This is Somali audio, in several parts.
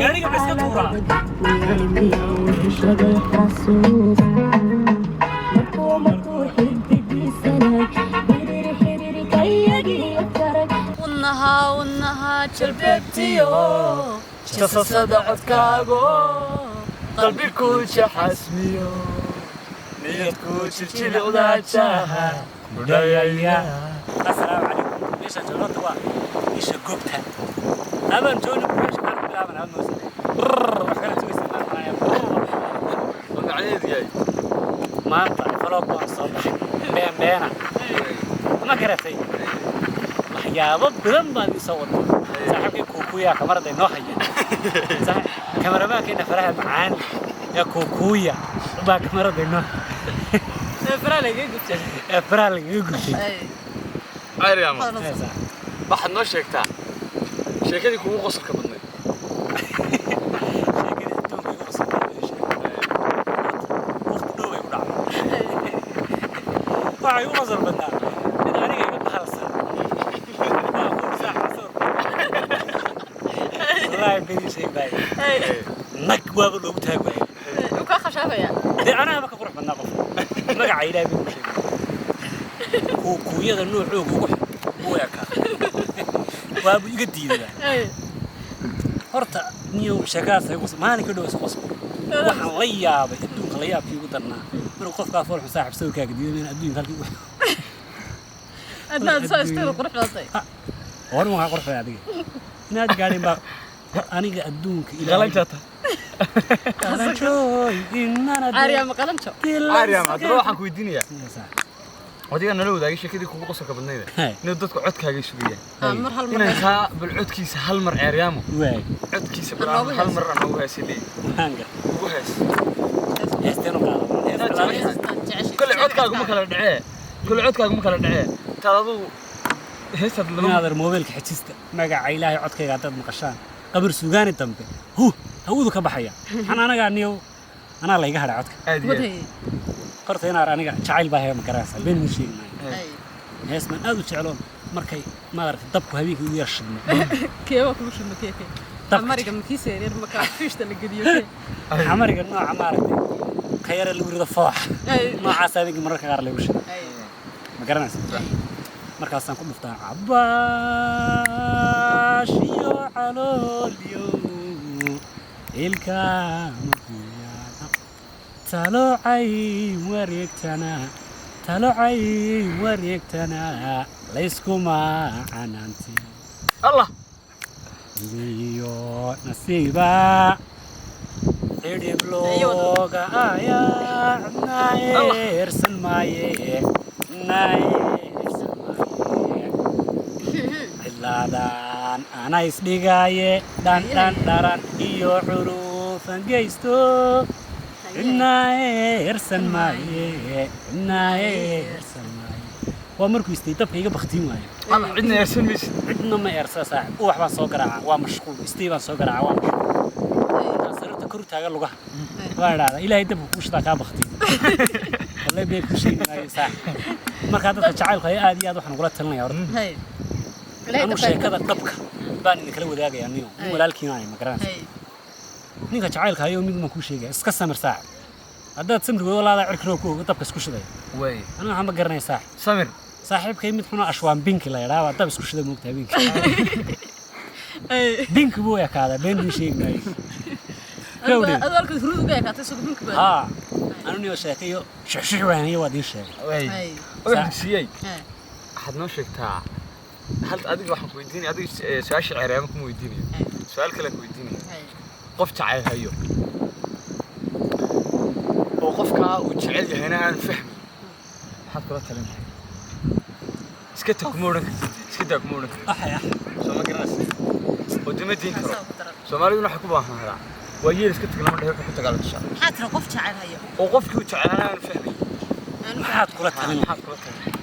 Gaariga ma iska tuuraa? Wadnaha, wadnaha jalbeebtiyo jasasada codkaago, qalbi ku jaxasmiyo, niyad ku jiljilcdaajaha kudhayaya. Assalaamu calaykum. Meeshaan joogno waa isha goobta abaan joogno. Meesha maxaan ku bilaaban aad moosa wax kala sugaysa maanta. Oo macnaheedu yahay? Maanta vlog baan soo baxay been beena ma garatay. Waxyaabo badan baan isoo waday. Saaxiibkii kuukuuya kamarada inoo haya, kamaramaankeena faraha macaan ee kuukuuya baa kamarada inoo Faraha lagaga gubtay. Ee faraha lagaga gubtay. Ceeryaamo, waxaad noo sheegtaa sheekadii kugu qosolka badnayd. Sheekadii adduunka igu cusub baa ii sheegay. Waqti dhow ay ku dhacday. Waxaa igu qosol badnaa mid aniga iga bahalsan. Waa kuur saaxa sawirka. Wallaahi been sheeg baay. Nag waaba loogu taag waayay. Wuu kaa khashaafaya. Dee anaaba ka qurux badnaa qof. Magaca Ilaahay buu sheegay. Kuuyada nuucooga ugu xun buu ekaa. Waabu iga diiday. Horta niyow sheekadaas ay qosol maalin ka dhow is qosol. Waxaan la yaabay adduunka la yaabkii ugu darnaa markuu qofkaa foolxun saaxiib sawirkaaga diiday in adduunka halkii ugu Adna aad soo istago qurux badatay. Horan waxaa qurxay adiga inaad gaadhin baa war aniga adduunka Ilaahay. Qalanjata. Qalanjooy inana. Caariyaama qalanjo. Ceeryaamo, haddaba waxaan ku weydiinayaa, adiga nala wadaagay sheekadii kugu qosolka badnayd, inuu dadku codkaaga sugayaan. Ah, mar hal mar. Inay kaa bal codkiisa hal mar, Ceeryaamo, waay codkiisa bal Noogu hal hees. mar aan noogu heesay leeyahay. Waxaan gar Ugu hees. Heesteenu qaado. Jeceshay. Kale codkaagu ma kala dhacee, kale codkaagu ma kala dhacee, taad adugu heestaad laba. Inaadan moobeelka xejista. Magaca Ilaahay, codkayga haddaad maqashaan qabir suugaani dambe huh hawadu ka baxaya. Maxaan anagaa niyow anaa layga hadhay codka. Aad iyo aad. Waday. Horta inaar aniga jacayl baa haya, ma garanaysaa, been ma sheegi maayo. Ay. Hees baan aad u jecloon markay maaragtay dabku habeenkii ugu yar shidmo. Keeba kugu shidmo kee kee? Dabka. Xamariga makiisa yaryar marka fiishta la geliyo kee? Xamariga nooca maaragtay ka yara lagu rido foox. Ay. Noocaas habeenkii mararka qaar lagu shido. Ay. Ma garanaysaa, markaasaan ku dhuftaa cabaashiyo caloolyo ilkaama guyaan talocay wareegtana, talocay wareegtana layskuma canaanti. Allah. Liyo nasiiba xidhib looga ayaa naersan maaye, naersan maaye cidlaadan ana isdhigaaye dhan dhan dharan iyo curufan geysto cidna eersan maaye, cidna eersan maaye. Waa markuu istay dabka iga baktiin waayo. Allah, cidna eersan maysid. Cidna ma eersa saaxib. Ubax baan soo garaaca, waa mashquul. Istay baan soo garaaca, waa mashquul. Intaan sariirta kor u taagan lugaha waan idhahdaa, Ilaahay dabka kuu shitaa kaa baktiin. Wallahi been ku sheegi maayo saaxib. Markaa dadka jacaylku haya aad iyo aad waxaan ugula talinaya horta. Hay. Ilaahay Anu dabka. Sheekada dabka baan idinkala wadaagayaa niyo nin Ay. walaalkiin ahay, ma garanaysa. Hay. Ninka jacaylka hayo mid baan kuu sheegaya: iska samir saaxib. Haddaad samri weydo, walaadaa cirkiroo ku ogo dabka isku shidaya. Way. Aniga waxaan ma garanaya saaxib. Samir. Saaxiibkay mid xunoo ashwaan binki la yidhaha baa dab isku shida moogta habeenkii. Ay. Binki buu ekaadaa, been buu sheegi maayo. Gawdhe. Adigu halkaad huruud uga ekaatay sugu binki baa. Haa, anu niyo sheekayo shuxshuux waaniyo waad ii sheegay. Way. Ay. Waxaan siiyey. Ay. Waxaad noo sheegtaa hal adiga waxaan ku weydiinaya adiga su-aasha Ceeryaamo kuma weydiinayo, su-aal kale ku weydiinaya. Ay. Qof jacayl hayo oo qofkaa uu jecel yahayna aan fahmin, maxaad kula talin lahayd? Iska tag kuma odhan kartid, iska daa kuma odhan kartid. Axay ah. Soo ma garanaysa oo dima diin karo. Maxaa ku daran? Soomaaliduna waxay ku baahanaa waa yeel iska tag lama dhehe, wuxuu ku dagaala tushaa. Maxaa tira qof jacayl hayo? Oo qofkii uu jecelaana aan fahmin. Aanu Maxaad kula talin lahayd? Maxaad kula talin lahayd?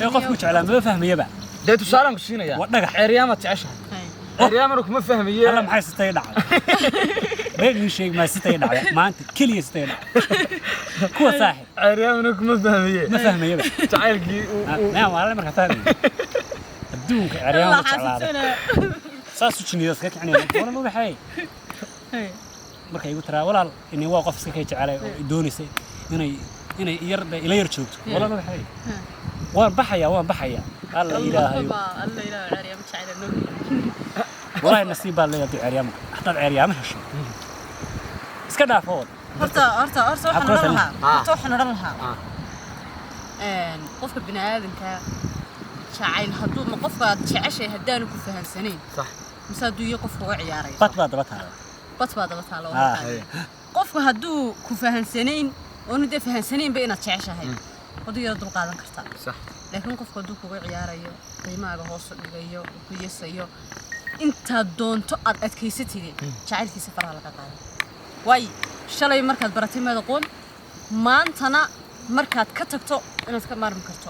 Ee qofku jeclaa maba fahmayaba. Dee tusaalaan ku siinayaa. Waa dhagax. Ceeryaamaad jeceshahay. Hay. Ceeryaamana kuma fahmaye. Alla, maxay sitay dhacday? Been ii sheeg, maa sitay dhacda maanta keliya, sitay dhacda kuwa saaxib. Ceeryaamina kuma fahmaye. Ma fahmayaba. Jacaylkii Naa walaal, markaa fahmay adduunka ceeryaama ma jeclaada, saasuu jinnida iska kicinaya. Walaal ubaxay, markay igu tiraa walaal inay waa qof iska kay jecelay oo i doonaysay inay yar ila yar joogto, walaal ubaxay, waan baxayaa, waan baxayaa, alla ilaahayo. Alla ilaahay, ceeryaamo jecel noo. Walaahi nasiib baa leeyahay haddii ceeryaamo, haddaad ceeryaamo hesho iska dhaafo. Horta waxaan kula odhan talin? lahaa, horta waxaan odhan lahaa, Ah. Qofka bini aadamka jacayl hadduu ma qofka aad jeceshahay haddaanu ku fahansanayn, mise hadduu iyo qofka uga ciyaarayo, Bad baa daba taala. Bad baa daba taala. Ah. Qofku hadduu ku fahansanayn oonu dee fahansanaynba inaad jeceshahay, wadu yara dul qaadan kartaa. Laakiin qofku hadduu kuga ciyaarayo, qiimahaaga hoos u dhigayo, uu ku yesayo, intaad doonto aad adkaysatide, jacaylkiisa faraha laga qaado. Waayo shalay markaad baratay maad aqoon maantana markaad ka tagto inaad ka maarmi karto.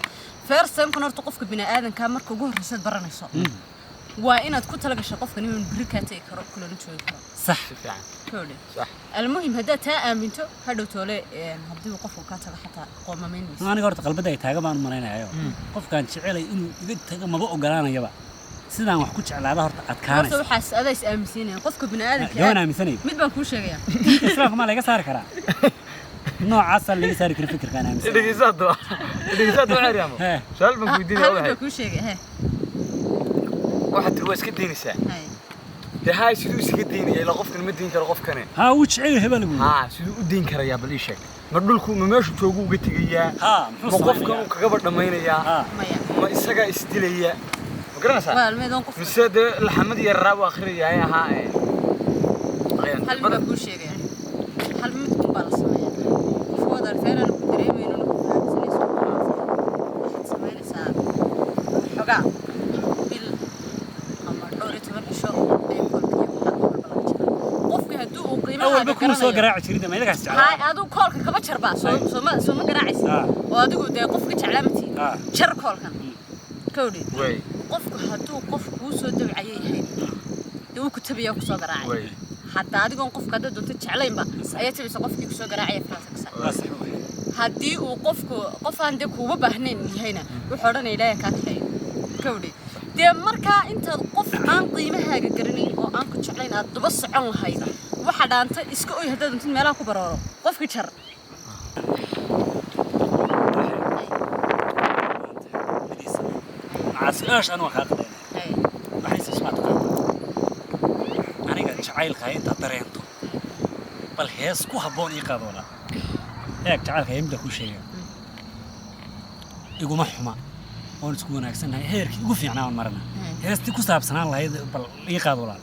First time-kan horta qofka bini'aadanka marka ugu horreysaad baranayso waa inaad ku talagashay qofkan inuu berri kaa tegi karo, kulana joogi karo. Si fiican. Koodhe. Almuhim, haddaad taa aaminto, hadhow toole haddii uu qofku kaa tago xataa qoomamayn mayso. Aniga horta qalbada ay taagan baan u malaynayayo, qofkaan jecelay inuu iga tago maba ogolaanayaba. Sidaan wax ku jeclaada horta Horta adkaanaysa. Waxaas adaa is aaminsiinaya qofka bini'aadanka. Gabaan aaminsanay. Mid baan kuu sheegayaa. Islaamka maa laga saari karaa? Noocaasaa laga saari kara fikirkaan aaminsanay. Dhegeysaad, dhegeysaad, ceeryaamo. Hee. Su'aal baan ku weydiinaya. Hal mid Waxay baan kuu sheegaya, he. Waxaad tiri waa iska daynaysaa. Hay. Dee haay, siduu iskaga daynaya? Ilaa qofkan ma dayn karo qofkane. Haa, wuu jecel yahay baa lagu yidhi. Haa, siduu u dayn karayaa? Bal ii sheeg, ma dhulku ma meeshu joogu uga tegayaa? Haa, muxuu Ma qofkan samaynayaa? uu kagaba dhammaynayaa? Haa. Maya. Ma isagaa isdilaya? Ma garanaysaa? Waa almeedoon qofka. Mise dee laxamad yararaa buu akhrinayaa ahaa Hal mid baan kuu sheegaya, hal mid baa la sameeyaa. Qofka waad aragtaa inaanu ku dareemayno, ku fahamsanayso. Waxaad samaynaysaa xogaa bil ama dhowr iyo toban cisho ayaa koolka iyo waxaad walba laga jaraa. Qofka haddii uu qiimahaaga Awalba kuma soo garanayo garaaci jirin, ma idinkaas haay jeclaa. Adigu koolka kaba jarbaa, soo sooma sooma garaacaysid? Ah. Oo adigu dee qofka jeclaa ma tiid. Ah. Jar koolkan kowdhi. Way. Qofku hadduu qof kuu soo dabcaya yahay, dee wuu ku tabiyaa, kusoo garaacay. Way. Hadda adigoon qofka haddaad doonto jeclaynba ayaa tabaysa qofkii kusoo garaacaya faraasaksa. Waa sax waay. Haddii uu qofku qof aan dee kuuba baahnayn yahayna, wuxuu odhanaya ilaahay kaa kaxeeyo, kowdhi. Dee markaa intaad qof aan qiimahaaga garanayn oo aan ku jeclayn aad daba socon lahayd, waxa dhaanta iska oy haddaad doontid, meelaha ku barooro, qofka jar. Maxaa su-aasha anu kaa qadaynaya? Maxay ismaa taqaanaa aniga jacaylka intaad dareento? Bal hees ku habboon ii qaado walaa. Eeg, jacaylka midda kuu sheegaya iguma xuma, oon isku wanaagsannahay, heerkii ugu fiicnaa oon marana, heestii ku saabsanaan lahayd bal ii qaado walaal.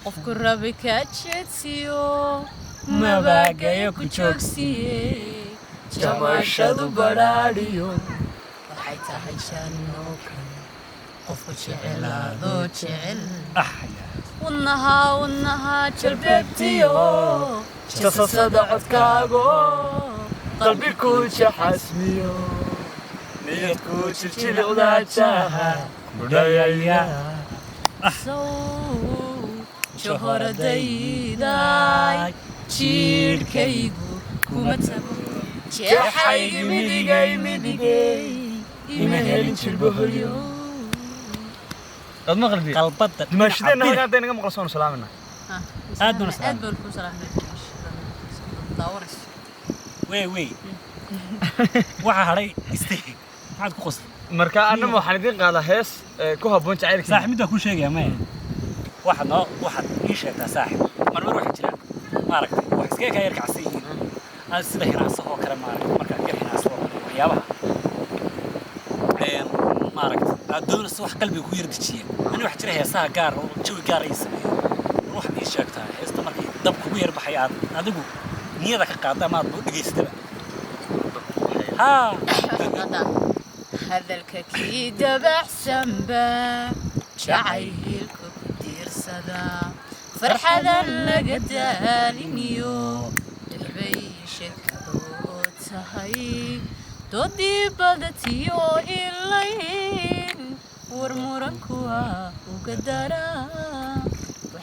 Qofku rabi kaa jeedsiyo, Mabaagayo ku ku joogsiye, Jamashadu badhaadhiyo. Waxay tahay janno kale qofku jecelaado jecel. Ah yaa. Wadnaha, wadnaha jalbeebtiyo, Jasasada codkaago, qalbi ku jaxasmiyo, niyad ku jiljilcdaa, jaha kudhayaya. Sow johoradayday, jiidhkaygu kuma tago, jeexaygi midigay, midigay ima helin jilbaholyo. Aad maqlidi. Qalbadda. Dimaashadeenna halkan hadday naga maqlo, soonu salaamina. Aad baan u salaamay. Aad baan kuu salaamay, daawanayso. Wey wey, waxaa hadhay istay, maxaad ku qosli? Marka annama waxaan idiin qaadaa hees ku habboon jacaylkiina. Saaxib, mid baan kuu sheegayaa. Maya, waxaad noo waxaad ii sheegtaa saaxib, marmar waxaa jira maaragtay wax iskaga kaa yar kacsan yihiin, aad sida hinaasa oo kale maaragtay, markaad yar hinaasa oo kale, waxyaabaha maaragtay aad doonayso wax qalbiga ku yar dejiya. Ani waxaa jira heesaha gaar oo jawi gaar ay sameeyo. War waxaad ii sheegtaa heesta markii dab kugu yar baxay aad adigu niyada ka qaadda ama aad u dhegaysataba haa. Hadalka kii dabacsanba jacaylka ku diirsada, farxadan laga daaliniyo, dilbay sheekadoo tahay, doodii badatiyo ilayn, war murankuwa uga daraa.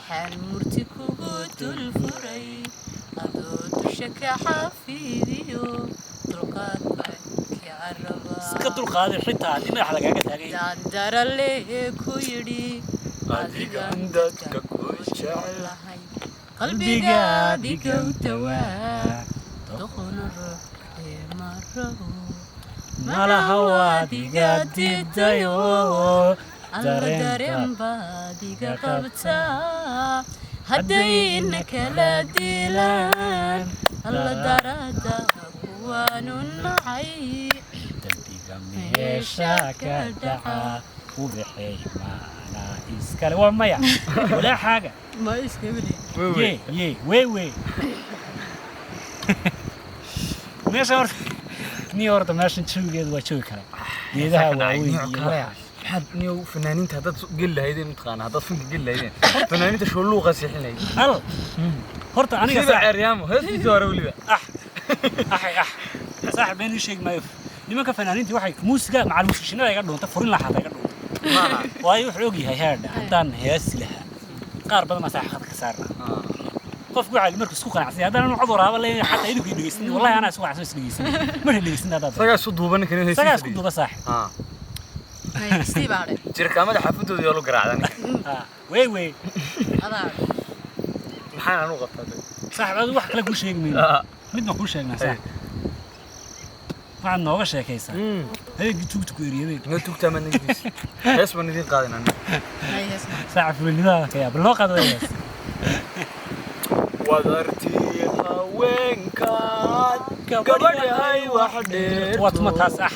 Maxaan murti kugu dul furay adoo dusha ka xafiidiyo, dulqaad baan kaa rabaa. Iska dulqaaday xitaa haddii madaxa lagaaga taagay. Daandarale ku yidhi. Adigan dadka ku jecel. Jeclahay, qalbiga adiga u dawaa, doqona ruux ma rabo. Malaha waad iga didayo. Alla dareen baad iga qabtaa, haddayna kala dilaan, alla darada kuwaanu nacay. Dambiga meesha ka dhaca ubaxay maanaa iskale, waa maya walaaxaaga. Ma iskabili. Ye ye we we meesha horta ni horta meeshan jawigeedu waa jawi kale, geedaha waaweyn iyo waxa. Maxaad niyow fanaaniinta haddaad geli lahaydeen, mataqaana, haddaad fanka geli lahaydeen, fanaaniinta shooluuqa seexin lahayd. Al horta aniga sida saax Ceeryaamo heestiisii hore weliba. Ah axay ah, saaxib, been ii sheegi maayo. Nimanka fanaaniintii waxay muusiga macal muusishinada iga dhuunta, furin lahaa xataa iga dhuunta. Maaha. Waayo wuxuu og yahay heerdha haddaan heesi lahaa qaar badan baa saax khadka ka saarna. Qofku waxaa markuu isku qanacsan yahay haddaan cod waraaba leeyahay, xataa idinku dhegeysan, wallahi anaa isku qanacsan is dhegeysan marka dhegeysan haddaad Isagaa isu duuba ninkan heestiisa. Isagaa isku duuba, saaxib. Istii baa dhe. Jirkaamada xaafadooda yaa lu garaacda ninkan. Ah, wey wey. Adaa. Maxaan anu qabtaa de? Saaxib, adigu wax kale kuu sheegi mayno, mid baan kuu sheegnaa, saaxib. Waxaad nooga sheekaysaa habeenkii tuugta ku eriyadeen. Noo tugtaa ma nigdiis, hees baan idiin qaadin aniga. Saaxib, fulinimada ka yaab loo qaado hees. Wadartii haweenkaad gabadhahay wax dheer. Waa tuma taas ah?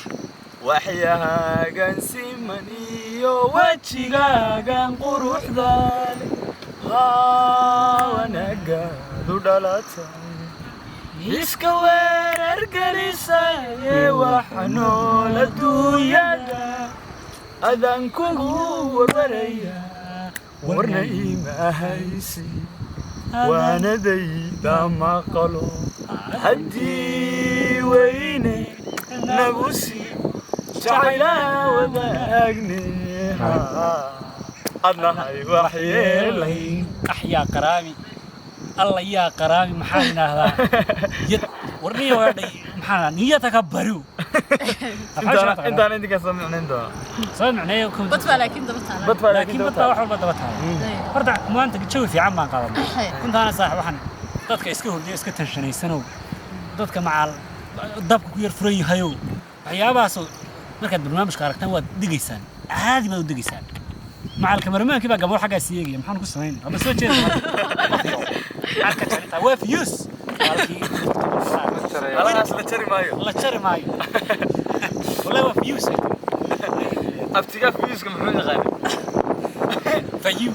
Waxyahaagan siman iyo wejigaagan quruxda leh, haa, wanaagaadu dhalatay iska weerar gelisaye, waxa nool adduunyada adaan kugu warwaraya, warna iima haysi, waanadayda maqalo, haddii weyne nagu sii jacaylaa wadaagne, adnahay waxyeelay. Ax yaa qaraami, alla yaa qaraami, maxaa idhaahdaa yad warniya weedhay, maxaa niyata ka bariw. Intaan idinka soo micnayn doona. Soo micneeyo. Bad baa laakiin daba taala. Bad baa. Laakiin bad baa wax walba daba taala. Horta maanta jawi fiican baan qaadanay intaana, saaxib. Waxaan dadka iska hurdiya, iska tansanaysanow, dadka macaal dabka ku yar furan yahayow, waxyaabahaasoo markaad barnaamijka aragtaan waad degaysaan, caadi baad u degaysaan. Macal kameramaankii baa gaboo xaggaas eegaya, maxaan ku samaynay? Ama soo jeeda maxaad ka jarintaa? Waa fiyus halkii. Alahaas la jari maayo. La jari maayo, wallahi waa fiyus. Abtigaa fiyuuska muxuu yaqaanay? Fayu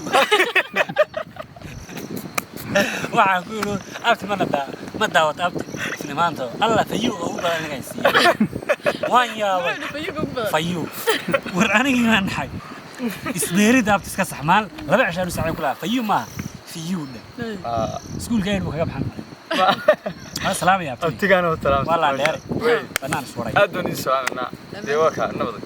waxaan ku yidhi abti mana daa ma daawata abti filimaanta, alla fayu oo ugu badan anigaan siiyey, waan yaabay. Fayu war anigii baan naxay, isbeerida abti iska saxmaal laba cishaan u sacay ku lahaa fayu maaha, fiyu dhe iskuulka ayr buu kaga baxan maray. Waa salaamaya abti. Abtigaana waa salaam. Waa laa dheere banaan iswaray. Aad baan idin salaamanaa dee, waa kaa nabad.